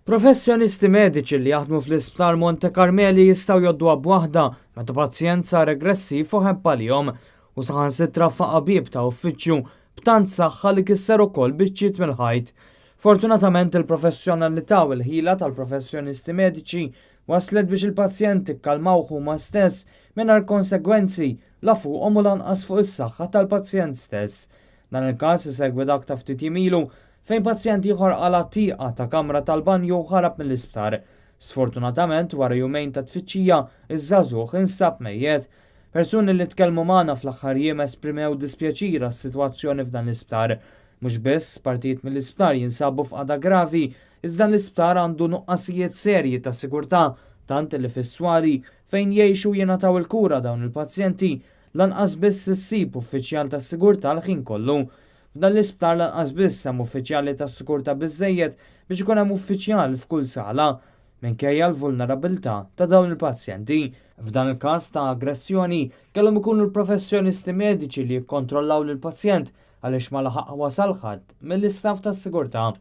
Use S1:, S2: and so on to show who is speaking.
S1: Professjonisti mediċi li jaħdmu fl-Isptar Monte Carmeli jistgħu jgħodduha b'waħda meta pazjent sar aggressiv u ħebb għalihom u saħansitra faqa' bieb ta' uffiċċju b'tant saħħa li kisser ukoll biċċiet mill-ħajt. Fortunatament il-professjonalità u l-ħila tal-professjonisti mediċi waslet biex il-pazjent ikkalmawh huma stess mingħajr konsegwenzi la fuqhom u lanqas fuq is-saħħa tal-pazjent stess. Dan il-każ isegwi dak ta' ftit jiem ilu fejn pazjent ieħor qala' tieqa ta' kamra tal-banju u ħarab mill-isptar. Sfortunatament wara jumejn ta' tfittxija, iż-żagħżugħ instab mejjet. Persuni li tkellmu magħna fl-aħħar jiem esprimew dispjaċir għas-sitwazzjoni f'dan l-isptar. Mhux biss partijiet mill-isptar jinsabu f'qagħda gravi, iżda l-isptar għandu nuqqasijiet serji ta' sigurtà tant li fis-swali fejn jgħixu jingħataw il-kura dawn il-pazjenti lanqas biss issib uffiċjal tas-sigurtà l-ħin kollu. F'dan l-isptar lanqas biss hemm uffiċjali tas-sigurtà biżżejjed biex ikun hemm uffiċjal f'kull sala, minkejja l-vulnerabilità ta' dawn il-pazjenti. F'dan il-każ ta' aggressjoni kellhom ikunu l-professjonisti mediċi li jikkontrollaw lill-pazjent għaliex ma laħaq wasal ħadd mill-istaff tas-sigurtà.